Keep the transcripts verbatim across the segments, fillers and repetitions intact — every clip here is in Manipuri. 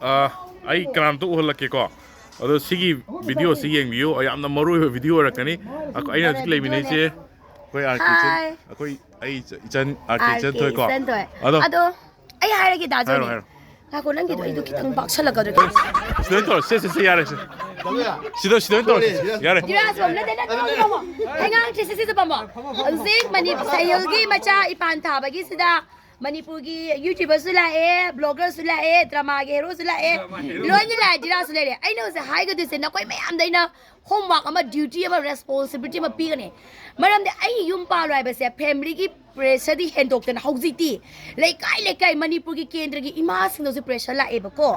ꯑ, ꯑꯩ ꯀꯅꯥꯝꯇ ꯎꯍꯜꯂꯛꯀꯦꯀꯣ꯫ ꯑꯗꯣ ꯁꯤꯒꯤ ꯚꯤꯗꯤꯑꯣꯁꯤ ꯌꯦꯡꯕꯤꯌꯨ, ꯌꯥꯝꯅ ꯃꯔꯨ ꯑꯣꯏꯕ ꯚꯤꯗꯤꯑꯣ ꯑꯣꯏꯔꯛꯀꯅꯤ꯫ ꯑꯩꯈꯣꯏ, ꯑꯩꯅ ꯍꯧꯖꯤꯛ ꯂꯩꯃꯤꯟꯅꯩꯁꯦ ꯑꯩꯈꯣꯏ ꯑꯥꯔ ꯀꯦ ꯏꯆꯟ, Hi. ꯑꯩꯈꯣꯏ, ꯑꯩ ꯏꯆ-, ꯏꯆꯟ, ꯑꯥꯔ ꯀꯦ ꯏꯆꯟ ꯊꯣꯏꯀꯣ꯫ ꯏꯆꯟ ꯊꯣꯏ꯫ ꯑꯗꯣ ꯑꯗꯣ ꯑꯩ ꯍꯥꯏꯔꯒꯦ, ꯗꯥ ꯍꯥꯏꯔꯣ, ꯖꯣꯅꯤ꯫ ꯍꯥꯏꯔꯣ꯫ ꯉꯥꯏꯈꯣ, ꯅꯪꯒꯤꯗꯣ ꯑꯩꯗꯣ ꯈꯤꯇꯪ ꯄꯥꯛꯁꯜꯂꯛꯀꯗ꯭ꯔꯥ? ꯁꯤꯗ ꯑꯣꯏꯅ ꯇꯧꯔꯁꯤ, ꯁꯦ, ꯁꯦ, ꯁꯦ, ꯌꯥꯔꯦ, ꯁꯦ꯫ ꯁꯤꯗ, ꯁꯤꯗ ꯑꯣꯏꯅ ꯇꯧꯔꯁꯤ, ꯌꯥꯔꯦ꯫ ꯗꯤꯔꯥꯖ ꯄꯝ ꯅꯠꯇꯦ, ꯅꯠꯇꯦ, ꯅꯠꯇꯦ, ꯄꯝꯃꯣ꯫ ꯍꯩꯉꯥꯡ ꯁꯦ, ꯁꯦ, ꯁꯦ, ꯄꯝꯃꯣ꯫ ꯍꯧꯖꯤꯛ ꯃꯅꯤ-, ꯁꯩꯍꯦꯜꯒꯤ ꯃꯆꯥ ꯏꯄꯥꯟ ꯊꯥꯕꯒꯤꯁꯤꯗ ꯃꯅꯤꯄꯨꯔꯒꯤ YouTuberꯁꯨ ꯂꯥꯛꯑꯦ, bloggerꯁꯨ ꯂꯥꯛꯑꯦ, dramaꯒꯤ heroꯁꯨ ꯂꯥꯛꯑꯦ, ꯂꯣꯏꯅ ꯂꯥꯛꯑꯦ, ꯗꯤꯔꯥꯖꯁꯨ ꯂꯩꯔꯦ꯫ ꯑꯩꯅ ꯍꯧꯖꯤꯛ ꯍꯥꯏꯒꯗꯣꯏꯁꯦ ꯅꯈꯣꯏ ꯃꯌꯥꯝꯗ ꯑꯩꯅ homework ꯑꯃ, duty ꯑꯃ, responsibility ꯑꯃ ꯄꯤꯒꯅꯤ꯫ ꯃꯔꯝꯗꯤ ꯑꯩ ꯌꯨꯝ ꯄꯥꯜꯂꯣ ꯍꯥꯏꯕꯁꯦ familyꯒꯤ pressureꯗꯤ ꯍꯦꯟꯗꯣꯛꯇꯅ ꯍꯧꯖꯤꯛꯇꯤ ꯂꯩꯀꯥꯏ ꯂꯩꯀꯥꯏ ꯃꯅꯤꯄꯨꯔꯒꯤ ꯀꯦꯟꯗ꯭ꯔꯒꯤ ꯏꯃꯥꯁꯤꯡꯗꯁꯨ pressure ꯂꯥꯛꯑꯦꯕꯀꯣ꯫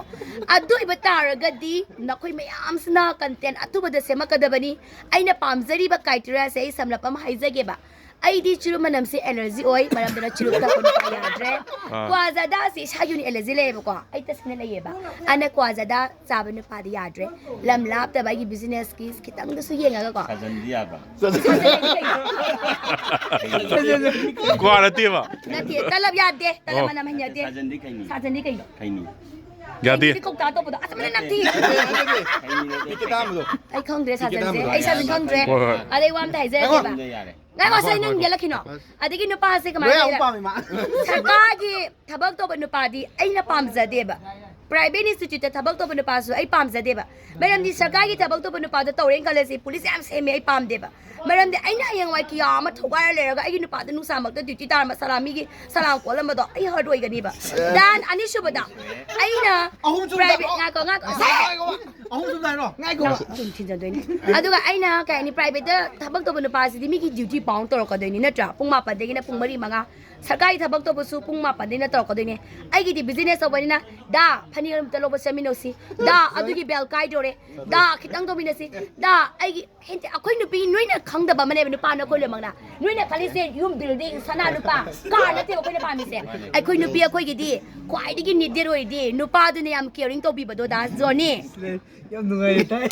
ꯑꯗꯨ ꯑꯣꯏꯕ ꯇꯥꯔꯒꯗꯤ ꯅꯈꯣꯏ ꯃꯌꯥꯝꯁꯤꯅ content ꯑꯊꯨꯕꯗ ꯁꯦꯝꯃꯛꯀꯗꯕꯅꯤ꯫ ꯑꯩꯅ ꯄꯥꯝꯖꯔꯤꯕ criteriaꯁꯦ ꯑꯩ ꯁꯝꯂꯞ ꯑꯃ ꯍꯥꯏꯖꯒꯦꯕ꯫ ꯑꯩꯗꯤ ꯆꯨꯔꯨꯞ ꯃꯅꯝꯁꯦ allergy ꯑꯣꯏ, ꯃꯔꯝꯗꯨꯅ ꯆꯨꯔꯨꯞ ꯊꯛꯄ ꯅꯨꯄꯥ ꯌꯥꯗ꯭ꯔꯦ꯫ ꯑꯥ꯫ ꯀ꯭ꯋꯥ ꯖꯥꯗꯥꯁꯤ ꯏꯁꯥꯒꯤ ꯑꯣꯏꯅ allergy ꯂꯩꯌꯦꯕꯀꯣ, ꯑꯩ ꯇꯁꯦꯡꯅ ꯂꯩꯌꯦꯕ꯫ ꯑꯗꯨꯅ ꯀ꯭ꯋꯥ ꯖꯥꯗꯥ ꯆꯥꯕ ꯅꯨꯄꯥꯗꯤ ꯌꯥꯗ꯭ꯔꯦ꯫ ꯂꯝ ꯂꯥꯞꯇꯕ ꯑꯩꯒꯤ businessꯀꯤ ꯈꯤꯇꯪꯗꯁꯨ ꯌꯦꯡꯉꯒꯀꯣ꯫ ꯁꯥꯖꯟꯗꯤ ꯌꯥꯕ꯭ꯔꯥ? ꯁꯥꯖꯟꯗꯤ ꯀꯩꯅꯣ? ꯀ꯭ꯋꯥ ꯅꯠꯇꯦꯕ? ꯅꯠꯇꯦ, ꯇꯂꯕ ꯌꯥꯗꯦ꯫ ꯇꯂꯕ ꯑꯣ꯫ ꯃꯅꯝ ꯍꯩꯅꯗꯦ꯫ ꯁꯥꯖꯟꯗꯤ ꯀꯩꯅꯤ? ꯁꯥꯖꯟꯗꯤ ꯀꯩꯅꯣ? ꯈꯩꯅꯤ꯫ ꯌꯥꯗꯦ꯫ ꯀꯩꯅꯣꯗꯤ ꯀꯧꯇꯥ ꯑꯇꯣꯞꯄꯗꯣ꯫ ꯑꯁ, ꯃꯅꯝ ꯅꯝꯊꯤ꯫ ꯅꯠꯇꯦ, ꯅꯠꯇꯦ, ꯅꯠꯇꯦ꯫ ꯈꯩꯅꯤ ꯅꯠꯇꯦ꯫ ꯑꯩ ꯈꯪꯗ꯭ꯔꯦ, ꯁꯥꯖꯟꯁꯦ꯫ ꯇꯤꯀꯦꯠ ꯑꯃꯗꯣ꯫ ꯑꯩ ꯁꯥꯖꯟ ꯈꯪꯗ꯭ꯔꯦ꯫ ꯍꯣꯏ, ꯍꯣꯏ꯫ ꯑꯗꯩ ꯋꯥ ꯑꯝꯇ ꯍꯥꯏꯖꯔꯛꯀꯦꯕ꯫ ꯌꯥꯔꯦ꯫ ꯉꯥꯏꯈꯣ, ꯁꯤ ꯅꯪ ꯌꯦꯜꯂꯛꯈꯤꯅꯣ꯫ ꯑꯗꯒꯤ ꯅꯨꯄꯥꯁꯦ ꯀꯃꯥꯏꯅ ꯂꯣꯏ ꯑꯃꯨꯛ ꯇꯧꯒꯦꯗ? ꯄꯥꯝꯃꯤ ꯃꯥ꯫ ꯁꯔꯀꯥꯔꯒꯤ ꯊꯕꯛ ꯇꯧꯕ ꯅꯨꯄꯥꯗꯤ ꯑꯩꯅ ꯄꯥꯝꯖꯗꯦꯕ꯫ Private instituteꯇ ꯊꯕꯛ ꯇꯧꯕ ꯅꯨꯄꯥꯁꯨ ꯑꯩ ꯄꯥꯝꯖꯗꯦꯕ꯫ ꯃꯔꯝꯗꯤ ꯁꯔꯀꯥꯔꯒꯤ ꯊꯕꯛ ꯇꯧꯕ ꯅꯨꯄꯥꯗꯣ ꯇꯧꯔꯦꯅ ꯈꯜꯂꯁꯤ, ꯄꯨꯂꯤꯁ ꯌꯥꯝ ꯁꯦꯝꯃꯦ, ꯑꯩ ꯄꯥꯝꯗꯦꯕ꯫ ꯃꯔꯝꯗꯤ ꯑꯩꯅ ꯍꯌꯦꯡꯋꯥꯏ ꯀꯤꯌꯥ ꯑꯃ ꯊꯧꯒꯥꯏꯔ ꯂꯩꯔꯒ ꯑꯩꯒꯤ ꯅꯨꯄꯥꯗꯣ ꯅꯨꯡꯁꯥꯃꯛꯇ duty ꯇꯥꯔꯝꯕ ꯁꯂꯥꯃꯤꯒꯤ ꯁꯂꯥꯝ ꯀꯣꯠꯂꯝꯕꯗꯣ ꯑꯩ hurt ꯑꯣꯏꯒꯅꯤꯕ꯫ Then ꯑꯅꯤꯁꯨꯕꯗ ꯑꯩꯅ ꯑꯍꯨꯝ ꯁꯨꯕꯗ private, ꯉꯥꯏꯈꯣ, ꯉꯥꯏꯈꯣ, ꯉꯥꯏꯈꯣ, ꯉꯥꯏꯈꯣ, ꯉꯥꯏꯈꯣ, ꯑꯍꯨꯝ ꯁꯨꯕꯗ ꯍꯥꯏꯔꯣ꯫ ꯉꯥꯏꯈꯣ꯫ ꯑꯗꯨꯝ ꯊꯤꯟꯖꯟꯗꯣꯏꯅꯤ꯫ ꯑꯗꯨꯒ ꯑꯩꯅ ꯀꯩ ꯍꯥꯏꯅꯤ, privateꯇ ꯊꯕꯛ ꯇꯧꯕ ꯅꯨꯄꯥꯁꯤꯗꯤ ꯃꯤꯒꯤ duty bound ꯇꯧꯔꯛꯀꯗꯣꯏꯅꯤ, ꯅꯠꯇ꯭ꯔꯥ? ꯄꯨꯡ ꯃꯥꯄꯟꯗꯒꯤꯅ ꯄꯨꯡ ꯃꯔꯤ, ꯃꯉꯥ꯫ ꯁꯔꯀꯥꯔꯒꯤ ꯊꯕꯛ ꯇꯧꯕꯁꯨ ꯄꯨꯡ ꯃꯥꯄꯟꯗꯩꯅ ꯇꯧꯔꯛꯀꯗꯣꯏꯅꯦ꯫ ꯑꯩꯒꯤꯗꯤ business ꯇꯧꯕꯅꯤꯅ, "ꯗꯥ, ꯐꯅꯦꯛ ꯑꯃꯇ ꯂꯧꯕ ꯆꯠꯃꯤꯟꯅꯧꯁꯤ꯫ ꯗꯥ, ꯑꯗꯨꯒꯤ bell ꯀꯥꯏꯗꯧꯔꯦ꯫ ꯗꯥ, ꯈꯤꯇꯪ ꯇꯧꯃꯤꯟꯅꯁꯤ꯫ ꯗꯥ, ꯑꯩꯒꯤ, ꯍꯦꯟꯇꯦ, ꯑꯩꯈꯣꯏ ꯅꯨꯄꯤ ꯅꯣꯏꯅ ꯈꯪꯗꯕ ꯑꯃꯅꯦꯕ, ꯅꯨꯄꯥ ꯅꯈꯣꯏ ꯂꯣꯏꯅꯃꯛꯅ꯫ ꯅꯣꯏꯅ ꯈꯜꯂꯤꯁꯦ ꯌꯨꯝ, building, ꯁꯅꯥ, ꯂꯨꯄꯥ, car ꯅꯠꯇꯦꯕ ꯑꯩꯈꯣꯏꯅ ꯄꯥꯝꯃꯤꯁꯦ꯫ ꯑꯩꯈꯣꯏ ꯅꯨꯄꯤ ꯑꯩꯈꯣꯏꯒꯤꯗꯤ ꯈ꯭ꯋꯥꯏꯗꯒꯤ needed ꯑꯣꯏꯔꯤꯗꯤ ꯅꯨꯄꯥꯗꯨꯅ ꯌꯥꯝ caring ꯇꯧꯕꯤꯕꯗꯣ, ꯗꯥ ꯖꯣꯅꯤ꯫ ꯌꯥꯝ ꯅꯨꯡꯉꯥꯏꯔꯦ, ꯇꯥꯏ꯫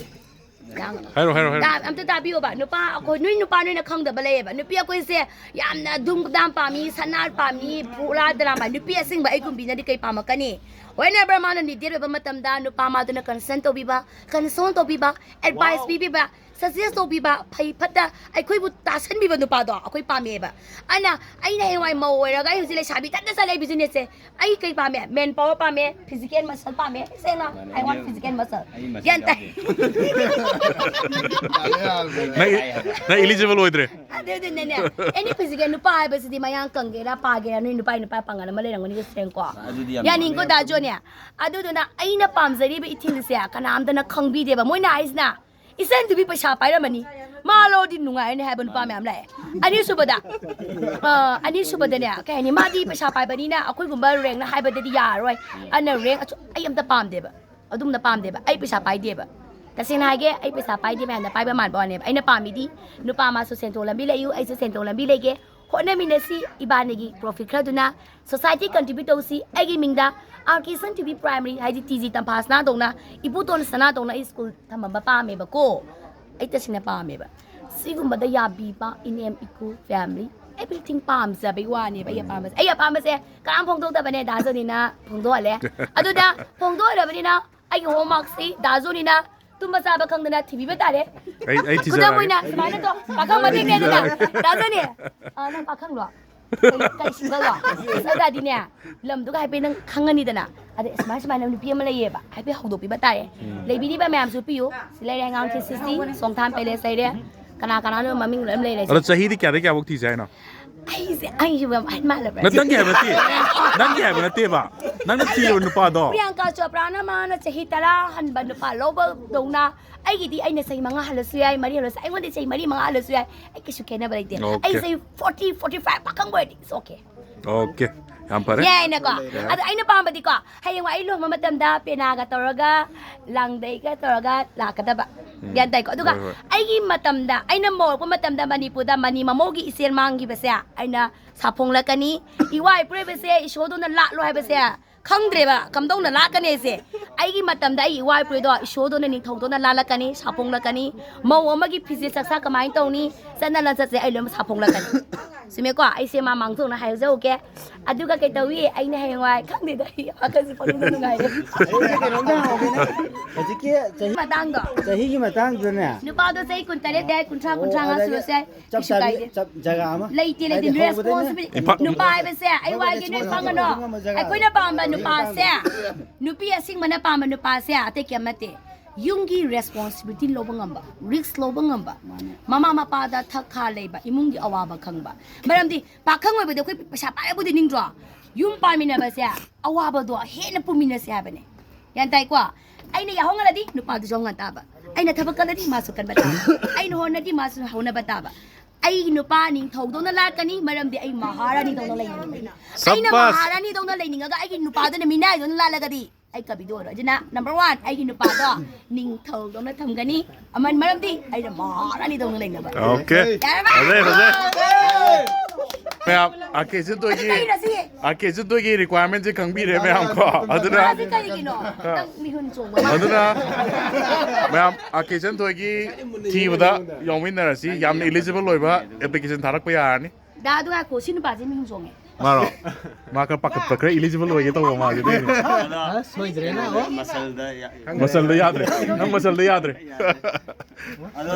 ꯍꯥꯏꯔꯣ, ꯍꯥꯏꯔꯣ, ꯍꯥꯏꯔꯣ꯫ ꯇꯥ-, ꯑꯝꯇ ꯇꯥꯕꯤꯌꯣꯕ꯫ ꯅꯨꯄꯥ ꯑꯩꯈꯣꯏ, ꯅꯣꯏ ꯅꯨꯄꯥ ꯅꯣꯏꯅ ꯈꯪꯗꯕ ꯂꯩꯌꯦꯕ꯫ ꯅꯨꯄꯤ ꯑꯩꯈꯣꯏꯁꯦ ꯌꯥꯝꯅ ꯙꯨꯝ ꯗꯥꯝ ꯄꯥꯝꯃꯤ, ꯁꯅꯥ ꯄꯥꯝꯃꯤ, ꯐꯨꯂꯥ ꯗꯔꯥ ꯄꯥꯝꯃꯤ꯫ ꯅꯨꯄꯤ ꯑꯁꯦꯡꯕ ꯑꯩꯒꯨꯝꯕꯤꯅꯗꯤ ꯀꯩ ꯄꯥꯝꯃꯛꯀꯅꯤ? Whenever ꯃꯥꯅ needed ꯑꯣꯏꯕ ꯃꯇꯝꯗ ꯅꯨꯄꯥ ꯃꯥꯗꯨꯅ consent ꯇꯧꯕꯤꯕ, console ꯇꯧꯕꯤꯕ, advice ꯄꯤꯕꯤꯕ, suggest ꯇꯧꯕꯤꯕ, ꯐꯩ ꯐꯠꯇ ꯑꯩꯈꯣꯏꯕꯨ ꯇꯥꯁꯟꯕꯤꯕ ꯅꯨꯄꯥꯗꯣ ꯑꯩꯈꯣꯏ ꯄꯥꯝꯃꯦꯕ꯫ ꯑꯗꯨꯅ ꯑꯩꯅ ꯍꯌꯦꯡꯋꯥꯏ ꯃꯧ ꯑꯣꯏꯔꯒ ꯑꯩ ꯍꯧꯖꯤꯛ ꯂꯩꯁꯥꯕꯤ ꯏꯊꯟꯇ ꯆꯠꯂꯦ business ꯁꯦ, ꯑꯩ ꯀꯩ ꯄꯥꯝꯃꯦ? Man power ꯄꯥꯝꯃꯦ, physical muscle ꯄꯥꯝꯃꯦ꯫ ꯁꯦꯡꯅ, I want physical muscle꯫ ꯒ꯭ꯌꯥꯟ ꯇꯥꯏ? ꯅꯪ ꯅꯪ eligible ꯑꯣꯏꯗ꯭ꯔꯦ꯫ ꯑꯗꯨꯗꯨꯅꯅꯦ, any physical ꯅꯨꯄꯥ ꯍꯥꯏꯕꯁꯤꯗꯤ ꯃꯌꯥꯡ ꯀꯪꯒꯦꯔꯥ ꯄꯥꯒꯦꯔꯥ ꯅꯣꯏ ꯅꯨꯄꯥ ꯅꯨꯄꯥ ꯄꯥꯡꯒꯜ ꯑꯃ ꯂꯩꯔꯝꯒꯅꯤ ꯁꯦꯡꯀꯣ꯫ ꯑꯗꯨꯗꯤ ꯌꯥꯝ ꯌꯥꯅꯤꯡꯀꯣ ꯗꯥꯖꯣꯅꯦ? ꯑꯗꯨꯗꯨꯅ ꯑꯩꯅ ꯄꯥꯝꯖꯔꯤꯕ ꯏꯊꯤꯜꯁꯦ ꯀꯅꯥꯝꯇꯅ ꯈꯪꯕꯤꯗꯦꯕ꯫ ꯃꯣꯏꯅ ꯍꯥꯏꯁꯤꯅ, "ꯏꯆꯟꯗꯨꯕꯤ ꯄꯩꯁꯥ ꯄꯥꯏꯔꯝꯃꯅꯤ, ꯃꯥ ꯂꯧꯔꯗꯤ ꯅꯨꯡꯉꯥꯏꯔꯅꯤ" ꯍꯥꯏꯕ ꯅꯨꯄꯥ ꯃꯌꯥꯝ ꯂꯥꯛꯑꯦ꯫ ꯑꯅꯤꯁꯨꯕꯗ, ꯑ, ꯑꯅꯤꯁꯨꯕꯗꯅꯦ, ꯀꯩ ꯍꯥꯏꯅꯤ, ꯃꯥꯗꯤ ꯄꯩꯁꯥ ꯄꯥꯏꯕꯅꯤꯅ ꯑꯩꯈꯣꯏꯒꯨꯝꯕ rank ꯅ ꯍꯥꯏꯕꯗꯗꯤ ꯌꯥꯔꯔꯣꯏ꯫ ꯑꯗꯨꯅ rank ꯑꯆꯧ-, ꯑꯩ ꯑꯝꯇ ꯄꯥꯝꯗꯦꯕ, ꯑꯗꯨꯝꯅ ꯄꯥꯝꯗꯦꯕ꯫ ꯑꯩ ꯄꯩꯁꯥ ꯄꯥꯏꯗꯦꯕ, ꯇꯁꯦꯡꯅ ꯍꯥꯏꯒꯦ꯫ ꯑꯩ ꯄꯩꯁꯥ ꯄꯥꯏꯗꯦ ꯃꯌꯥꯝꯅ ꯄꯥꯏꯕ ꯃꯥꯟꯕ ꯋꯥꯅꯦꯕ꯫ ꯑꯩꯅ ꯄꯥꯝꯃꯤꯗꯤ ꯅꯨꯄꯥ ꯑꯃꯁꯨ ꯁꯦꯟꯊꯣꯛ ꯂꯝꯕꯤ ꯂꯩꯌꯨ, ꯑꯩꯁꯨ ꯁꯦꯟꯊꯣꯛ ꯂꯝꯕꯤ ꯂꯩꯒꯦ, ꯍꯣꯠꯅꯃꯤꯟꯅꯁꯤ, ꯏꯕꯥꯅꯤꯒꯤ profit ꯈꯔꯗꯨꯅ society contribute ꯇꯧꯁꯤ꯫ ꯑꯩꯒꯤ ꯃꯤꯡꯗ R K Sun T V Primary, ꯍꯥꯏꯗꯤ T G ꯇꯝꯐꯥ ꯁꯅꯥꯗꯧꯅ, ꯏꯕꯣꯇꯣꯟ ꯁꯅꯥꯗꯧꯅ ꯑꯩ school ꯊꯝꯃꯝꯕ ꯄꯥꯝꯃꯦꯕꯀꯣ꯫ ꯑꯩ ꯇꯁꯦꯡꯅ ꯄꯥꯝꯃꯦꯕ꯫ ꯁꯤꯒꯨꯝꯕꯗ ꯌꯥꯕꯤꯕ, ꯏꯅꯦꯝ ꯏꯀꯨ, family, everything ꯄꯥꯝꯖꯕꯩ ꯋꯥꯅꯦꯕ꯫ ꯑꯩ ꯑꯄꯥꯝꯕꯁꯦ, ꯑꯩ ꯑꯄꯥꯝꯕꯁꯦ ꯀꯅꯥꯝ ꯐꯣꯡꯗꯣꯛꯇꯕꯅꯦ, ꯗꯥ ꯖꯣꯅꯤꯅ ꯐꯣꯡꯗꯣꯛꯍꯜꯂꯦ꯫ ꯑꯗꯨꯗ ꯐꯣꯡꯗꯣꯛꯍꯜꯂꯕꯅꯤꯅ ꯑꯩꯒꯤ homework ꯁꯤ ꯗꯥ ꯖꯣꯅꯤꯅ ꯇꯨꯝꯕ ꯆꯥꯕ ꯈꯪꯗꯅ ꯊꯤꯕꯤꯕ ꯇꯥꯔꯦ꯫ ꯑꯩ ꯑꯩ ꯈꯨꯗꯝ ꯊꯤꯖꯔꯛꯑꯒꯦ꯫ ꯑꯣꯏꯅ ꯁꯨꯃꯥꯏꯅ ꯇꯧ, ꯄꯥꯈꯪ ꯃꯇꯦꯛꯅꯦꯗꯅ, ꯗꯥ ꯖꯣꯅꯤ, ꯑ, ꯅꯪ ꯄꯥꯈꯪꯂꯣ? ꯀꯩ, ꯀꯩ single ꯂꯣ? ꯑꯁ, ꯑꯗꯨ ꯇꯥꯔꯗꯤꯅꯦ, ꯂꯝꯗꯨꯒ ꯍꯥꯏꯐꯦꯠ ꯅꯪ ꯈꯪꯉꯅꯤꯗꯅ꯫ ꯑꯗꯩ ꯁꯨꯃꯥꯏ ꯁꯨꯃꯥꯏꯅ ꯅꯨꯄꯤ ꯑꯃ ꯂꯩꯌꯦꯕ, ꯍꯥꯏꯐꯦꯠ ꯍꯧꯗꯣꯛꯄꯤꯕ ꯇꯥꯔꯦ꯫ ꯂꯩꯕꯤꯔꯤꯕ ꯃꯌꯥꯝꯁꯨ ꯄꯤꯌꯨ꯫ ꯁꯤ ꯂꯩꯔꯦ, ꯑꯉꯥꯡ ꯁꯤ ꯁꯤꯁꯤ, ꯁꯣꯡꯊꯥꯝ palace ꯂꯩꯔꯦ, ꯀꯅꯥ ꯀꯅꯥꯅꯣ ꯃꯃꯤꯡ ꯂꯣꯏ ꯂꯩꯔꯦ꯫ ꯑꯗꯣ ꯆꯍꯤꯗꯤ ꯀꯌꯥꯗꯩ ꯀꯌꯥꯐꯧ ꯊꯤꯁꯦ ꯍꯥꯏꯅꯣ? ꯑꯩꯁꯦ, ꯑꯩꯁꯤꯕꯨ ꯌꯥꯝ ꯑꯍꯟ ꯃꯥꯜꯂꯕ꯭ꯔꯥ? ꯅꯠ-, ꯅꯪꯒꯤ ꯍꯥꯏꯕ ꯅꯠꯇꯦ, ꯅꯪꯒꯤ ꯍꯥꯏꯕ ꯅꯠꯇꯦꯕ, ꯅꯪꯅ ꯊꯤꯔꯕ ꯅꯨꯄꯥꯗꯣ꯫ ꯄ꯭ꯔꯤꯌꯥꯡꯀꯥ ꯆꯣꯄ꯭ꯔꯥꯅ ꯃꯥꯅ ꯆꯍꯤ ꯇꯔꯥ ꯍꯟꯕ ꯅꯨꯄꯥ ꯂꯧꯕꯗꯧꯅ ꯑꯩꯒꯤꯗꯤ, ꯑꯩꯅ ꯆꯍꯤ ꯃꯉꯥ ꯍꯜꯂꯁꯨ ꯌꯥꯏ, ꯃꯔꯤ ꯍꯜꯂꯁꯨ, ꯑꯩꯉꯣꯟꯗ ꯆꯍꯤ ꯃꯔꯤ ꯃꯉꯥ ꯍꯜꯂꯁꯨ ꯌꯥꯏ, ꯑꯩ ꯀꯩꯁꯨ ꯈꯦꯠꯅꯕ ꯂꯩꯇꯦ꯫ Okay. ꯑꯩ ꯆꯍꯤ forty, forty five ꯄꯥꯈꯪ ꯑꯣꯏꯔꯗꯤ it's okay꯫ Okay, ꯌꯥꯝ ꯐꯔꯦ꯫ ꯌꯥꯏꯅꯀꯣ? ꯑꯗꯣ ꯑꯩꯅ ꯄꯥꯝꯕꯗꯤꯀꯣ, ꯍꯌꯦꯡꯋꯥꯏ ꯑꯩ ꯂꯨꯍꯣꯡꯕ ꯃꯇꯝꯗ ꯄꯦꯅꯥꯒ ꯇꯧꯔꯒ, ꯂꯥꯡꯗꯩꯒ ꯇꯧꯔꯒ ꯂꯥꯛꯀꯗꯕ꯫ ꯒ꯭ꯌꯥꯟ ꯇꯥꯏꯀꯣ? ꯑꯗꯨꯒ ꯍꯣꯏ, ꯍꯣꯏ꯫ ꯑꯩꯒꯤ ꯃꯇꯝꯗ, ꯑꯩꯅ ꯃꯧ ꯑꯣꯏꯔꯛꯄ ꯃꯇꯝꯗ ꯃꯅꯤꯄꯨꯔꯗ ꯃꯅꯤ ꯃꯃꯧꯒꯤ ꯏꯆꯦꯜ ꯃꯥꯡꯈꯤꯕꯁꯦ ꯑꯩꯅ ꯁꯥꯐꯣꯡꯂꯛꯀꯅꯤ꯫ ꯏꯋꯥ ꯏꯄꯨꯔꯣꯏꯕꯁꯦ ꯏꯁꯣꯔꯗꯧꯅ ꯂꯥꯠꯂꯣ ꯍꯥꯏꯕꯁꯦ ꯈꯪꯗ꯭ꯔꯦꯕ ꯀꯝꯗꯧꯅ ꯂꯥꯛꯀꯅꯤꯁꯦ꯫ ꯑꯩꯒꯤ ꯃꯇꯝꯗ ꯑꯩꯒꯤ ꯏꯋꯥ ꯏꯄꯨꯗꯣ ꯏꯁꯣꯔꯗꯧꯅ ꯅꯤꯡꯊꯧꯗꯧꯅ ꯂꯥꯜꯂꯛꯀꯅꯤ, ꯁꯥꯐꯣꯡꯂꯛꯀꯅꯤ꯫ ꯃꯧ ꯑꯃꯒꯤ ꯐꯤꯖꯦꯠ ꯆꯥꯛꯆꯥ ꯀꯃꯥꯏꯅ ꯇꯧꯅꯤ, ꯆꯠꯅ ꯂꯟꯆꯠꯁꯦ ꯑꯩ ꯂꯣꯏꯅꯃꯛ ꯁꯥꯐꯣꯡꯂꯛꯀꯅꯤ꯫ ꯆꯨꯝꯃꯦꯀꯣ? ꯑꯩꯁꯦ ꯃꯥ ꯃꯥꯡꯖꯧꯅ ꯍꯥꯏꯖꯍꯧꯒꯦ꯫ ꯑꯗꯨꯒ ꯀꯩ ꯇꯧꯏ? ꯑꯩꯅ ꯍꯌꯦꯡꯋꯥꯏ ꯈꯪꯗꯦꯗ, ꯑꯩ ꯋꯥꯈꯜꯁꯦ ꯄꯪꯅꯨꯡꯗ ꯅꯨꯡꯉꯥꯏꯔꯦ꯫ ꯑꯩꯁꯦ ꯀꯩꯅꯣꯝꯇ ꯍꯪꯍꯧꯒꯦꯅꯦ꯫ ꯍꯧꯖꯤꯛꯀꯤ ꯆꯍꯤ, ꯃꯇꯥꯡꯗꯣ꯫ ꯆꯍꯤꯒꯤ ꯃꯇꯥꯡꯗꯨꯗꯅꯦ꯫ ꯅꯨꯄꯥꯗꯣ ꯆꯍꯤ ꯀꯨꯟꯇꯔꯦꯠ ꯌꯥꯏ, ꯀꯨꯟꯊ꯭ꯔꯥ, ꯑꯣ, ꯀꯨꯟꯊ꯭ꯔꯥ ꯃꯉꯥ ꯑꯗꯒꯤ ꯁꯨꯔꯁꯨ ꯌꯥꯏ꯫ ꯆꯞ ꯀꯩꯁꯨ ꯆꯥꯕꯤ, ꯀꯥꯏꯗꯦ꯫ ꯆꯞ ꯖꯒꯥ ꯑꯃ꯫ ꯂꯩꯇꯦ, ꯂꯩꯇꯦ, ꯍꯥꯏꯗꯤ ꯍꯧꯕꯗꯩꯅ responsibility꯫ ꯏꯝꯐꯥꯜ ꯅꯨꯄꯥ ꯍꯥꯏꯕꯁꯦ ꯑꯩ ꯋꯥꯒꯦ, ꯅꯣꯏ ꯈꯪꯒꯅꯣ꯫ ꯈꯪꯕ ꯖꯒꯥ ꯑꯩꯈꯣꯏꯅ ꯄꯥꯝꯕ ꯅꯨꯄꯥꯁꯦ, ꯅꯨꯄꯤ ꯑꯁꯤꯡꯕꯅ ꯄꯥꯝꯕ ꯅꯨꯄꯥꯁꯦ ꯑꯇꯩ ꯀꯩꯝ ꯅꯠꯇꯦ꯫ ꯌꯨꯝꯒꯤ responsibility ꯂꯧꯕ ꯉꯝꯕ, risk ꯂꯧꯕ ꯉꯝꯕ, ꯃꯥꯅꯦ꯫ ꯃꯃꯥ ꯃꯄꯥꯗ ꯊꯛ ꯈꯥ ꯂꯩꯕ, ꯏꯃꯨꯡꯒꯤ ꯑꯋꯥꯕ ꯈꯪꯕ꯫ ꯃꯔꯝꯗꯤ ꯄꯥꯈꯪ ꯑꯣꯏꯕꯗ ꯑꯩꯈꯣꯏ ꯄꯩꯁꯥ ꯄꯥꯏꯔꯕꯨꯗꯤ ꯅꯤꯡꯗ꯭ꯔꯣ? ꯌꯨꯝ ꯄꯥꯟꯃꯤꯟꯅꯕꯁꯦ ꯑꯋꯥꯕꯗꯣ ꯍꯦꯟꯅ ꯄꯨꯃꯤꯟꯅꯁꯦ ꯍꯥꯏꯕꯅꯦ꯫ ꯒ꯭ꯌꯥꯟ ꯇꯥꯏꯀꯣ? ꯑꯩꯅ ꯌꯥꯍꯧ ꯉꯜꯂꯗꯤ ꯅꯨꯄꯥꯗꯨꯁꯨ ꯌꯥꯍꯧ ꯉꯟ ꯇꯥꯕ, ꯑꯩꯅ ꯊꯕꯛ ꯀꯜꯂꯗꯤ ꯃꯥꯁꯨ ꯀꯟꯕ ꯇꯥꯕ, ꯑꯩꯅ ꯍꯣꯠꯅꯗꯤ ꯃꯥꯁꯨ ꯍꯣꯠꯅꯕ ꯇꯥꯕ꯫ ꯑꯩꯒꯤ ꯅꯨꯄꯥ ꯅꯤꯡꯊꯧꯗꯧꯅ ꯂꯥꯛꯀꯅꯤ, ꯃꯔꯝꯗꯤ ꯑꯩ ꯃꯍꯥꯔꯥꯅꯤꯗꯧꯅ ꯂꯩꯅꯤꯡꯉꯤ꯫ ꯑꯩꯅ ꯁꯕꯥꯁ! ꯃꯍꯥꯔꯥꯅꯤꯗꯧꯅ ꯂꯩꯅꯤꯡꯉꯒ ꯑꯩꯒꯤ ꯅꯨꯄꯥꯗꯨꯅ ꯃꯤꯅꯥꯏꯗꯧꯅ ꯂꯥꯜꯂꯒꯗꯤ ꯑꯩ ꯀꯕꯤꯗꯣ ꯑꯣꯏꯔꯣꯏ꯫ ꯑꯗꯨꯅ number one, ꯑꯩꯒꯤ ꯅꯨꯄꯥꯗꯣ ꯅꯤꯡꯊꯧꯗꯧꯅ ꯊꯝꯒꯅꯤ꯫ ꯑꯃ, ꯃꯔꯝꯗꯤ ꯑꯩꯅ ꯃꯍꯥꯔꯥꯅꯤꯗꯧꯅ ꯂꯩꯅꯕ꯫ Okay. ꯌꯥꯔꯕ? ꯐꯖꯩ, ꯐꯖꯩ꯫ ꯃꯌꯥꯝ, ꯑꯥꯔ ꯀꯦ ꯁꯤꯟꯇꯣꯏꯒꯤ, ꯑꯇꯩ ꯔꯁꯤ꯫ ꯑꯥꯔ ꯀꯦ ꯁꯤꯟꯇꯣꯏꯒꯤ requirement ꯁꯦ ꯈꯪꯕꯤꯔꯦ ꯃꯌꯥꯝ ꯀꯣ꯫ ꯑꯗꯨꯅ, ꯃꯥꯁꯦ ꯀꯔꯤꯒꯤꯅꯣ? ꯑꯥ꯫ ꯅꯪ ꯃꯤꯍꯨꯟ ꯆꯣꯡꯕ ꯃꯥꯜꯂꯦ꯫ ꯑꯗꯨꯅ ꯃꯌꯥꯝ, ꯑꯥꯔ ꯀꯦ ꯁꯤꯟꯇꯣꯏꯒꯤ ꯊꯤꯕꯗ ꯌꯥꯎꯃꯤꯟꯅꯔꯁꯤ꯫ ꯌꯥꯝꯅ eligible ꯑꯣꯏꯕ application ꯊꯥꯔꯛꯄ ꯌꯥꯔꯅꯤ꯫ ꯗꯥ, ꯑꯗꯨ ꯉꯥꯏꯈꯣ, ꯁꯤ ꯅꯨꯄꯥꯁꯦ ꯃꯤꯍꯨꯟ ꯆꯣꯡꯉꯦ꯫ ꯃꯥꯔꯣ? ꯃꯥ ꯈꯔ ꯄꯥꯈꯠꯄ, ꯈꯔ eligible ꯑꯣꯏꯒꯦ ꯇꯧꯕ ꯃꯥꯁꯦ, ꯑꯗꯨꯏꯅꯦ꯫ ꯑ, ꯁꯣꯏꯗ꯭ꯔꯦꯅ, ꯑꯣ꯫ ꯃꯁꯜꯗ ꯌꯥ-, ꯃꯁꯜꯗ ꯌꯥꯗ꯭ꯔꯦ꯫ ꯅꯪ ꯃꯁꯜꯗ ꯌꯥꯗ꯭ꯔꯦ꯫ ꯑꯗꯣ